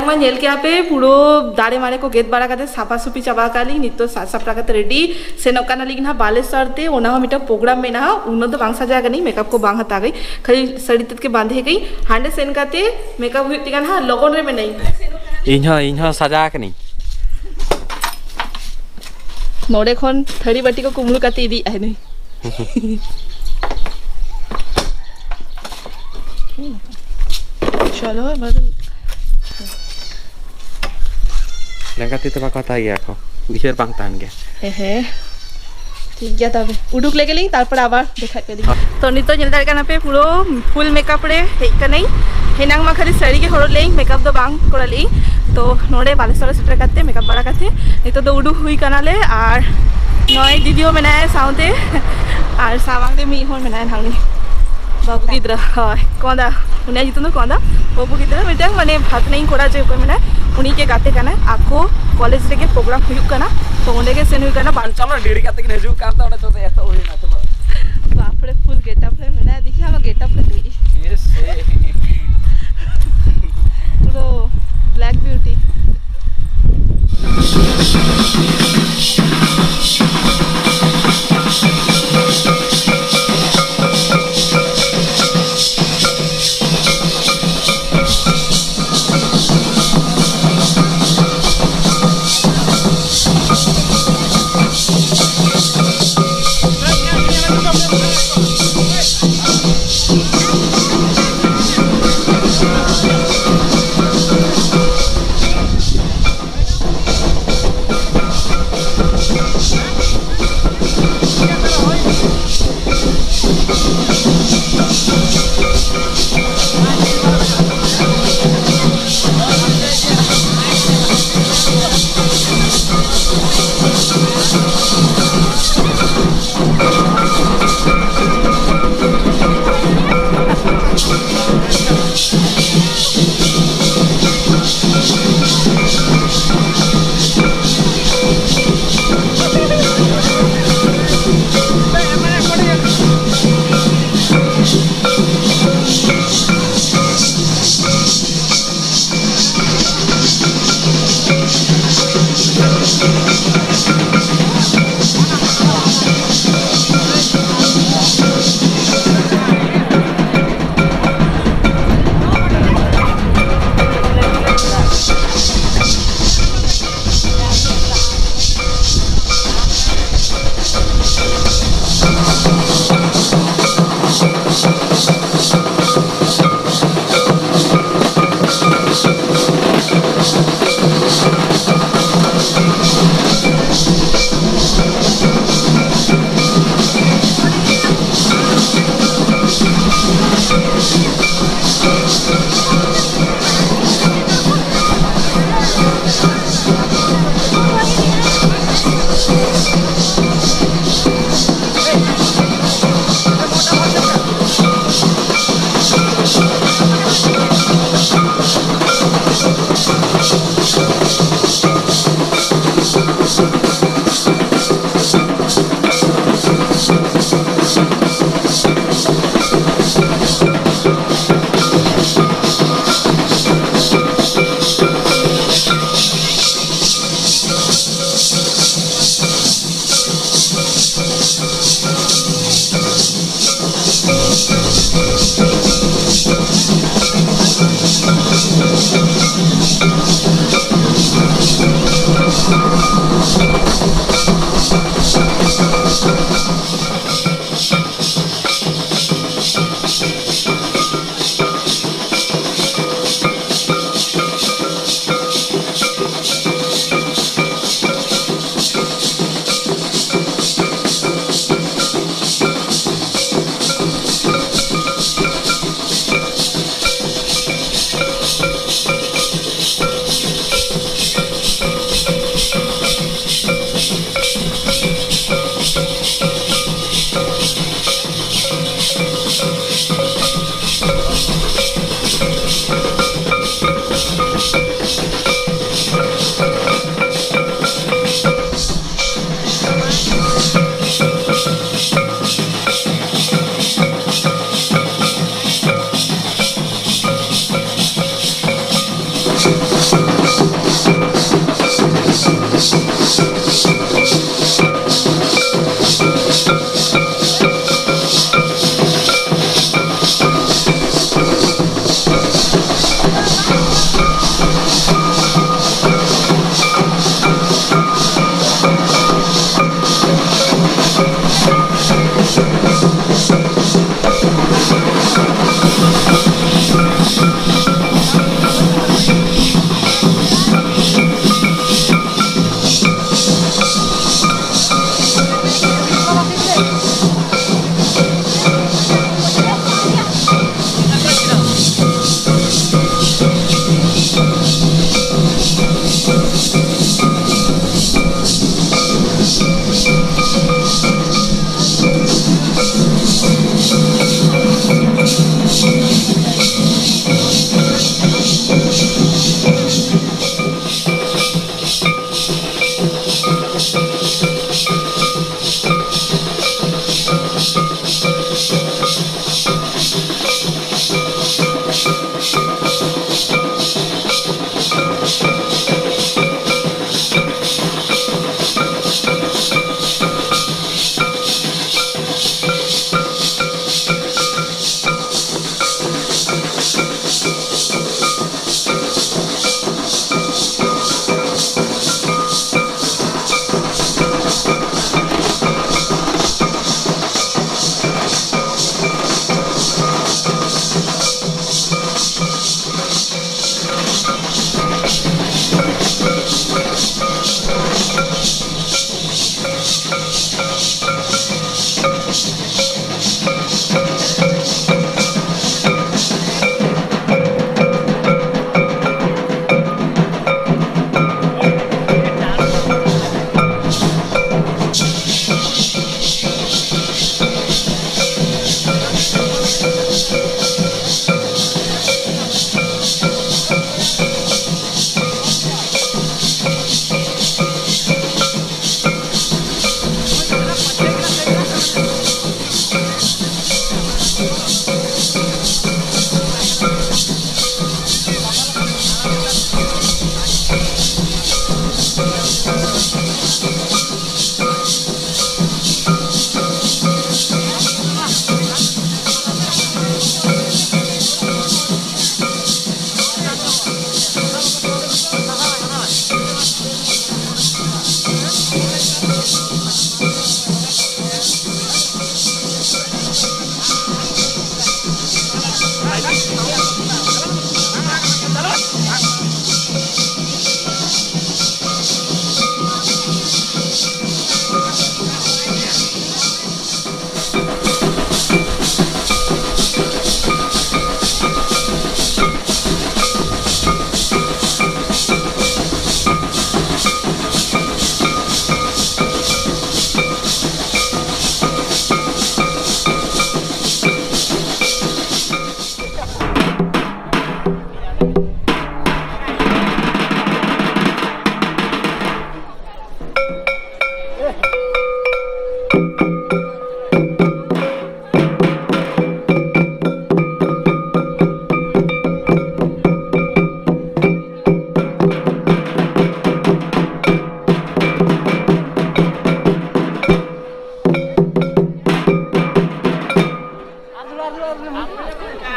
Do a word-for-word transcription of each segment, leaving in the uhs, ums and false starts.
ᱢᱟ ᱧᱮᱞ ᱠᱮᱜᱼᱟ ᱯᱮ, ᱯᱩᱨᱟᱹ ᱫᱟᱨᱮ ᱢᱟᱨᱮ ᱠᱚ ᱜᱮᱫ ᱵᱟᱲᱟ ᱠᱟᱛᱮ ᱥᱟᱯᱷᱟ ᱥᱩᱯᱷᱤ ᱪᱟᱵᱟ ᱟᱠᱟᱫ ᱞᱤᱧ᱾ ᱱᱤᱛᱚᱜ ᱥᱟᱡ ᱥᱟᱯᱲᱟᱣ ᱠᱟᱛᱮ ᱨᱮᱰᱤ ᱥᱮᱱᱚᱜ ᱠᱟᱱᱟᱞᱤᱧ ᱱᱟᱦᱟᱜ ᱵᱟᱞᱮᱥᱚᱨ ᱛᱮ᱾ ᱚᱱᱟ ᱦᱚᱸ ᱢᱤᱫᱴᱟᱝ ᱯᱨᱳᱜᱨᱟᱢ ᱢᱮᱱᱟᱜᱼᱟ, ᱩᱱᱟᱹᱜ ᱫᱚ ᱵᱟᱝ ᱥᱟᱡᱟᱣ ᱠᱟᱹᱱᱟᱹᱧ, ᱢᱮᱠᱟᱯ ᱠᱚ ᱵᱟᱝ ᱦᱟᱛᱟᱣ ᱠᱟᱹᱧ, ᱠᱷᱟᱹᱞᱤ ᱥᱟᱹᱲᱤ ᱛᱮᱫ ᱜᱮ ᱵᱟᱸᱫᱮ ᱠᱟᱹᱧ᱾ ᱦᱟᱸᱰᱮ ᱥᱮᱱ ᱠᱟᱛᱮ ᱢᱮᱠᱟᱯ ᱦᱩᱭᱩᱜ ᱛᱤᱧᱟ ᱱᱟᱦᱟᱜ, ᱞᱚᱜᱚᱱ ᱨᱮ ᱢᱮᱱᱟᱹᱧ᱾ ᱤᱧ ᱦᱚᱸ, ᱤᱧ ᱦᱚᱸ ᱥᱟᱡᱟᱣ ᱠᱟᱹᱱᱟᱹᱧ᱾ ᱱᱚᱰᱮ ᱠᱷᱚᱱ ᱛᱷᱟᱹᱨᱤ ᱵᱟᱹᱴᱤ ᱠᱚ ᱠᱩᱢᱵᱽᱲᱩ ᱠᱟᱛᱮ ᱤᱫᱤᱭᱮᱫ ᱟᱭ ᱱᱩᱭ᱾ ᱪᱚᱞᱚ, ᱮᱵᱟᱨ ᱫᱚ ᱞᱮᱸᱜᱟ ᱛᱤ ᱛᱮ ᱵᱟᱠᱚ ᱦᱟᱛᱟᱣ ᱜᱮᱭᱟ ᱠᱚ, ᱵᱤᱪᱟᱹᱨ ᱵᱟᱝ ᱛᱟᱦᱮᱱ ᱜᱮᱭᱟ᱾ ᱦᱮᱸ, ᱦᱮᱸ᱾ ᱴᱷᱤᱠ ᱜᱮᱭᱟ, ᱛᱚᱵᱮ ᱩᱰᱩᱠ ᱞᱮᱜᱮ ᱞᱤᱧ, ᱛᱟᱨᱯᱚᱨ ᱟᱵᱟᱨ ᱫᱮᱠᱷᱟᱜ ᱯᱮ ᱞᱤᱧ᱾ ᱛᱚ, ᱱᱤᱛᱚᱜ ᱧᱮᱞ ᱫᱟᱲᱮᱭᱟᱜ ᱠᱟᱱᱟ ᱯᱮ, ᱯᱩᱨᱟᱹ ᱯᱷᱩᱞ ᱢᱮᱠᱟᱯ ᱨᱮ ᱦᱮᱡ ᱠᱟᱹᱱᱟᱹᱧ᱾ ᱦᱮᱱᱟᱝ ᱢᱟ ᱠᱷᱟᱹᱞᱤ ᱥᱟᱹᱲᱤ ᱜᱮ ᱦᱚᱨᱚᱜ ᱞᱮᱜ ᱤᱧ, ᱢᱮᱠᱟᱯ ᱫᱚ ᱵᱟᱝ ᱠᱚᱨᱟᱣ ᱞᱮᱜ ᱤᱧ᱾ ᱛᱚ, ᱱᱚᱰᱮ ᱵᱟᱞᱮᱥᱚᱨ ᱨᱮ ᱥᱮᱴᱮᱨ ᱠᱟᱛᱮ, ᱢᱮᱠᱟᱯ ᱵᱟᱲᱟ ᱠᱟᱛᱮ, ᱱᱤᱛᱚᱜ ᱫᱚ ᱩᱰᱩᱠ ᱦᱩᱭ ᱠᱟᱱᱟᱞᱮ᱾ ᱟᱨ ᱱᱚᱜᱼᱚᱭ ᱫᱤᱫᱤ ᱦᱚᱸ ᱢᱮᱱᱟᱭᱟ ᱥᱟᱶᱛᱮ, ᱟᱨ ᱥᱟᱢᱟᱝ ᱨᱮ ᱢᱤᱫ ᱦᱚᱲ ᱢᱮᱱᱟᱭᱟ ᱱᱟᱦᱟᱜ, ᱩᱱᱤ ᱵᱟᱹᱵᱩ ᱜᱤᱫᱽᱨᱟᱹ, ᱦᱳᱭ, ᱠᱚᱸᱫᱟ, ᱩᱱᱤᱭᱟᱜ ᱧᱩᱛᱩᱢ ᱫᱚ ᱠᱚᱸᱫᱟ᱾ ᱵᱟᱹᱵᱩ ᱜᱤᱫᱽᱨᱟᱹ ᱢᱤᱫᱴᱟᱝ, ᱢᱟᱱᱮ, ᱵᱷᱟᱛᱱᱟᱭᱤᱧ ᱠᱚᱲᱟ ᱡᱮ ᱚᱠᱚᱭ ᱢᱮᱱᱟᱭ, ᱩᱱᱤ ᱜᱮ ᱜᱟᱛᱮ ᱠᱟᱱᱟᱭ᱾ ᱟᱠᱚ ᱠᱚᱞᱮᱡᱽ ᱨᱮᱜᱮ ᱯᱨᱳᱜᱨᱟᱢ ᱦᱩᱭᱩᱜ ᱠᱟᱱᱟ, ᱛᱚ ᱚᱸᱰᱮ ᱜᱮ ᱥᱮᱱ ᱦᱩᱭ ᱠᱟᱱᱟ᱾ ᱵᱟᱝ, ᱪᱚᱞᱚ, ᱰᱮᱨᱤ ᱠᱟᱛᱮ ᱠᱤᱱ ᱦᱤᱡᱩᱜ ᱠᱟᱱ ᱛᱚ, ᱚᱸᱰᱮ ᱪᱚ ᱮᱛᱚᱦᱚᱵ ᱦᱩᱭᱱᱟ, ᱪᱚᱞᱚ᱾ ᱵᱟᱯᱨᱮ, ᱯᱷᱩᱞ ᱜᱮᱴᱟᱯ ᱨᱮ ᱢᱮᱱᱟᱭᱟ, ᱫᱮᱠᱷᱤ ᱟᱢᱟᱜ ᱜᱮᱴᱟᱯ ᱠᱟᱹᱴᱤᱡ᱾ ᱤᱥ, ᱥᱮ᱾ ᱯᱩᱨᱟᱹ ᱵᱞᱮᱠ ᱵᱤᱭᱩᱴᱤ᱾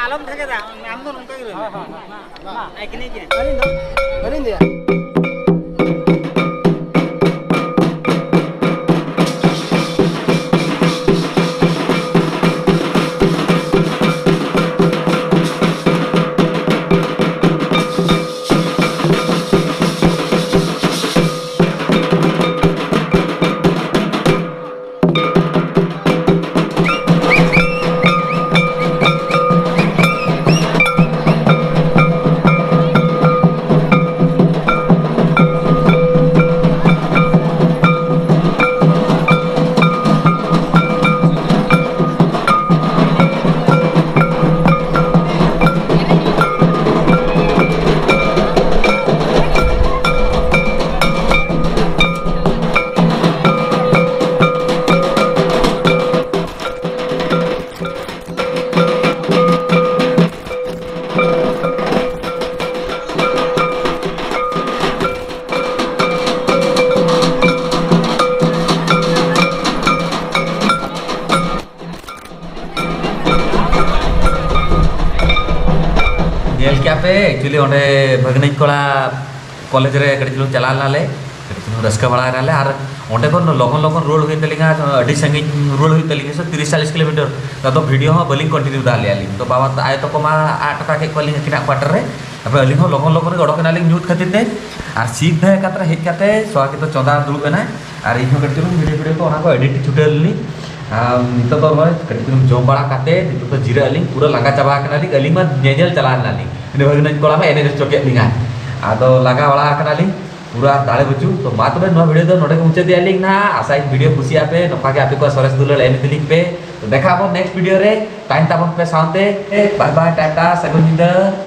ᱟᱞᱚᱢ ᱛᱷᱟᱠᱮᱫᱟ, ᱟᱢ ᱫᱚ ᱱᱚᱝᱠᱟ ᱜᱮ ᱨᱚᱲ ᱢᱮ᱾ ᱟᱹᱞᱤᱧ ᱫᱚ, ᱟᱹᱞᱤᱧ ᱫᱚ᱾ ᱮᱠᱪᱩᱭᱮᱞᱤ ᱚᱸᱰᱮ ᱵᱷᱟᱹᱜᱽᱱᱟᱹᱧ ᱠᱚᱲᱟ ᱠᱚᱞᱮᱡᱽ ᱨᱮ ᱠᱟᱹᱴᱤᱡ ᱪᱩᱞᱩᱝ ᱪᱟᱞᱟᱣ ᱞᱮᱱᱟᱞᱮ, ᱠᱟᱹᱴᱤᱡ ᱪᱩᱞᱩᱝ ᱨᱟᱹᱥᱠᱟᱹ ᱵᱟᱲᱟᱭᱮᱱᱟᱞᱮ᱾ ᱟᱨ ᱚᱸᱰᱮ ᱠᱷᱚᱱ ᱞᱚᱜᱚᱱ ᱞᱚᱜᱚᱱ ᱨᱩᱣᱟᱹᱲ ᱦᱩᱭᱮᱱ ᱛᱟᱹᱞᱤᱧᱟ, ᱟᱹᱰᱤ ᱥᱟᱺᱜᱤᱧ ᱨᱩᱣᱟᱹᱲ ᱦᱩᱭᱩᱜ ᱛᱟᱹᱞᱤᱧᱟ, ᱥᱮ ᱛᱤᱨᱤᱥ ᱪᱟᱞᱤᱥ ᱠᱤᱞᱳᱢᱤᱴᱟᱨ᱾ ᱟᱫᱚ ᱵᱷᱤᱰᱤᱭᱳ ᱦᱚᱸ ᱵᱟᱹᱞᱤᱧ ᱠᱚᱱᱴᱤᱱᱤᱣ ᱫᱟᱲᱮᱭᱟᱜᱼᱟ ᱟᱹᱞᱤᱧ᱾ ᱛᱚ ᱵᱟᱵᱟ ᱛᱟ-, ᱟᱭᱳ ᱛᱟᱠᱚ ᱢᱟ ᱟᱫ ᱦᱚᱴᱚ ᱠᱟᱜ ᱠᱮᱫ ᱠᱚᱣᱟᱞᱤᱧ ᱟᱹᱠᱤᱱᱟᱜ ᱠᱣᱟᱴᱟᱨ ᱨᱮ᱾ ᱛᱟᱨᱯᱚᱨᱮ ᱟᱹᱞᱤᱧ ᱦᱚᱸ ᱞᱚᱜᱚᱱ ᱞᱚᱜᱚᱱ ᱜᱮ ᱚᱰᱚᱠ ᱮᱱᱟᱞᱤᱧ ᱧᱩᱛ ᱠᱷᱟᱹᱛᱤᱨ ᱛᱮ᱾ ᱟᱨ ᱥᱤᱴ ᱫᱚ ᱦᱮᱡ ᱠᱟᱛᱮ, ᱦᱮᱡ ᱠᱟᱛᱮ ᱥᱚᱦᱟ ᱠᱤᱱ ᱫᱚ ᱪᱚᱸᱫᱟ ᱫᱩᱲᱩᱵ ᱮᱱᱟᱭ᱾ ᱟᱨ ᱤᱧ ᱦᱚᱸ ᱠᱟᱹᱴᱤᱡ ᱪᱩᱞᱩᱝ ᱵᱷᱤᱰᱤᱭᱳ ᱵᱷᱤᱰᱤᱭᱳ ᱠᱚ ᱚᱱᱟ ᱠᱚ ᱮᱰᱤᱴ ᱪᱷᱩᱴᱟᱹᱣ ᱞᱤᱧ᱾ ᱟᱨ ᱱᱤᱛᱚᱜ ᱫᱚ ᱱᱚᱜᱼᱚᱭ ᱠᱟᱹᱴᱤᱡ ᱪᱩᱞᱩᱝ ᱡᱚᱢ ᱵᱟᱲᱟ ᱠᱟᱛᱮ ᱱᱤᱛᱚᱜ ᱫᱚ ᱡᱤᱨᱟᱹᱜ ᱟᱹᱞᱤᱧ, ᱯᱩᱨᱟᱹ ᱞᱟᱸᱜᱟ ᱪᱟᱵᱟ ᱟᱠᱟᱱᱟᱞᱤᱧ᱾ ᱟᱹᱞᱤᱧ ᱢᱟ ᱧᱮᱧᱮᱞ ᱪᱟᱞᱟᱣ ᱞᱮᱱᱟᱞᱤᱧ ᱩᱱᱤ ᱵᱷᱟᱹᱜᱽᱱᱟᱹᱧ ᱠᱚᱲᱟ ᱢᱟ ᱮᱱᱮᱡ ᱦᱚᱪᱚ ᱠᱮᱫ ᱞᱤᱧᱟᱭ᱾ ᱟᱫᱚ ᱞᱟᱸᱜᱟ ᱵᱟᱲᱟ ᱟᱠᱟᱱᱟᱞᱤᱧ, ᱯᱩᱨᱟᱹ ᱟᱨ ᱫᱟᱲᱮ ᱵᱟᱹᱪᱩᱜ᱾ ᱛᱚ ᱢᱟ ᱛᱚᱵᱮ ᱱᱚᱣᱟ ᱵᱷᱤᱰᱤᱭᱳ ᱫᱚ ᱱᱚᱰᱮ ᱜᱮ ᱢᱩᱪᱟᱹᱫ ᱮᱫᱟ ᱞᱤᱧ ᱱᱟᱦᱟᱜ᱾ ᱟᱥᱟᱭᱟᱹᱧ ᱵᱷᱤᱰᱤᱭᱳ ᱠᱩᱥᱤᱭᱟᱜ ᱯᱮ, ᱱᱚᱝᱠᱟ ᱜᱮ ᱟᱯᱮ ᱠᱚᱣᱟᱜ ᱥᱚᱨᱮᱥ ᱫᱩᱞᱟᱹᱲ ᱮᱢ ᱤᱫᱤ ᱞᱤᱧ ᱯᱮ᱾ ᱛᱚ ᱫᱮᱠᱷᱟ ᱟᱵᱚᱱ ᱱᱮᱠᱥᱴ ᱵᱷᱤᱰᱤᱭᱳ ᱨᱮ, ᱛᱟᱦᱮᱱ ᱛᱟᱵᱚᱱ ᱯᱮ ᱥᱟᱶᱛᱮ᱾ ᱵᱟᱭ ᱵᱟᱭ, ᱴᱟᱴᱟ, ᱥᱟᱹᱜᱩᱱ ᱧᱤᱫᱟᱹ᱾